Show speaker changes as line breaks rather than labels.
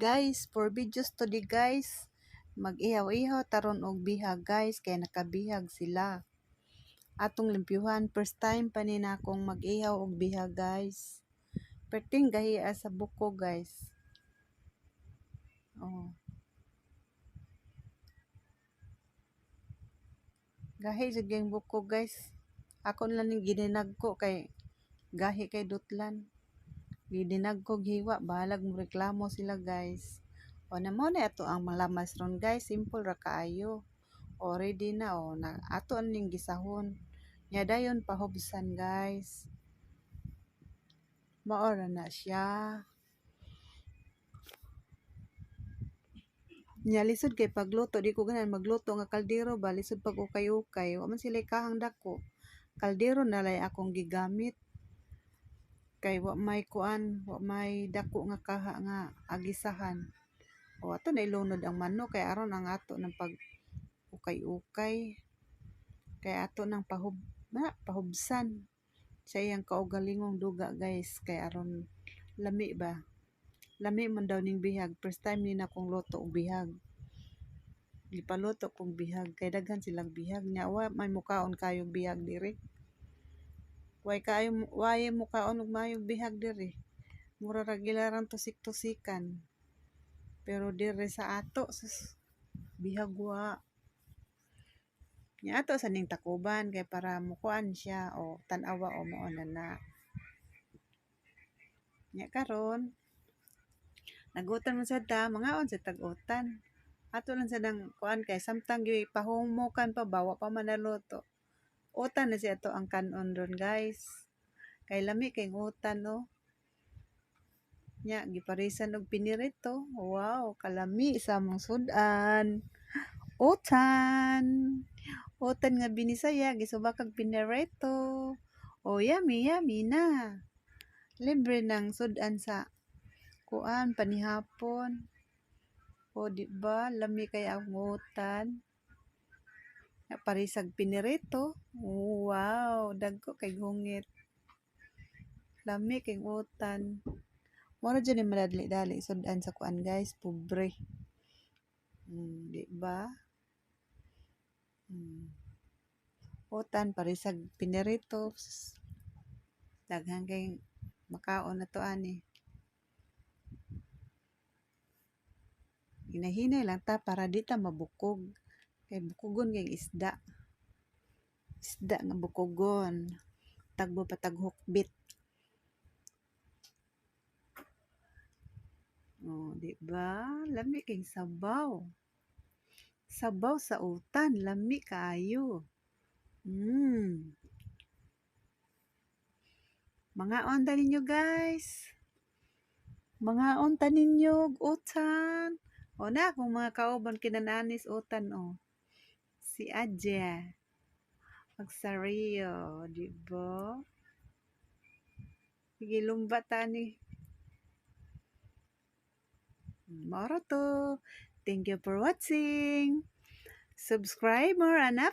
Guys, for videos today, guys. Mag-ihaw-ihaw ta ron og bihag, guys, kay nakabihag sila. Atong limpyuhan, first time pa ni nakong mag-ihaw og bihag, guys. Perting gahia sa buko, guys. Oh. Gahi jud kayong buko, guys. Ako na lang ning gidinag ko kay gahi kay dutlan. Gidinag ko hiwa, bahalag mo reklamo sila, guys. O na mo na ato ang malamas ron, guys, simple ra kaayo. O ready na o na ato ning gisahon. Nya dayon pahubsan, guys. Mao ra na siya. Nya lisod kay pagluto, di ko ganahan magluto nga kaldero ba, lisod pag ukay-ukay, wa man sila'y kahang dako. Kaldero na lay akong gigamit. Kay wa may kuan, wa may dako nga kaha nga agisahan. O ato na ilunod ang manok kay aron ang ato ng pag ukay-ukay. Kay ato nang pahubsan sa iyang kaugalingong duga, guys, kay aron lami ba. Lami man daw ning bihag. First time ni nakong luto og bihag. Gipaluto kong bihag kay daghan silang bihag nya wa may mukaon kayong bihag diri. Way kaayo way mukaon og maayong bihag diri. Mura ra gilarang tusik-tusikan. Pero diri sa ato sus bihag wa. Nya ato sa ning takuban kay para mukuan siya o tan-awa o mao na na. Nya karon nagutan man sad ta, mangaon sad tag utan. Ato lang sad ang kuan kay samtang gipahumukan pa ba wa pa man naluto. Utan na siya ato ang kan-on ron, guys. Kay lami kay utan, no. Nya giparisan og pinirito. Wow, kalami sa among sud-an. Utan. Utan nga binisaya gisubakag pinirito. O yummy yummy na. Libre nang sud-an sa kuan panihapon. O di ba lami kay ang utan. Parisag pinirito. Wow, dagko kay hungit. Lami kay utan. Mao ra jud ni madali-dali sud-an sa kuan, guys, pobre. Di ba? Utan parisag pinirito. Daghan kay makaon na to ani. Hinahinay lang ta para di ta mabukog. Kay bukogon kay isda. Isda nga bukogon. Tagbo patag hukbit. Oh, di ba? Lami kay sabaw. Sabaw sa utan, lami kaayo. Mangaon ta ninyo, guys. Mangaon ta ninyo og utan. O na akong mga kauban kinananis utan o. Si Adja. Magsariyo, di ba? Sige, lumba ta ni. Mao ra to. Thank you for watching. Subscribe more and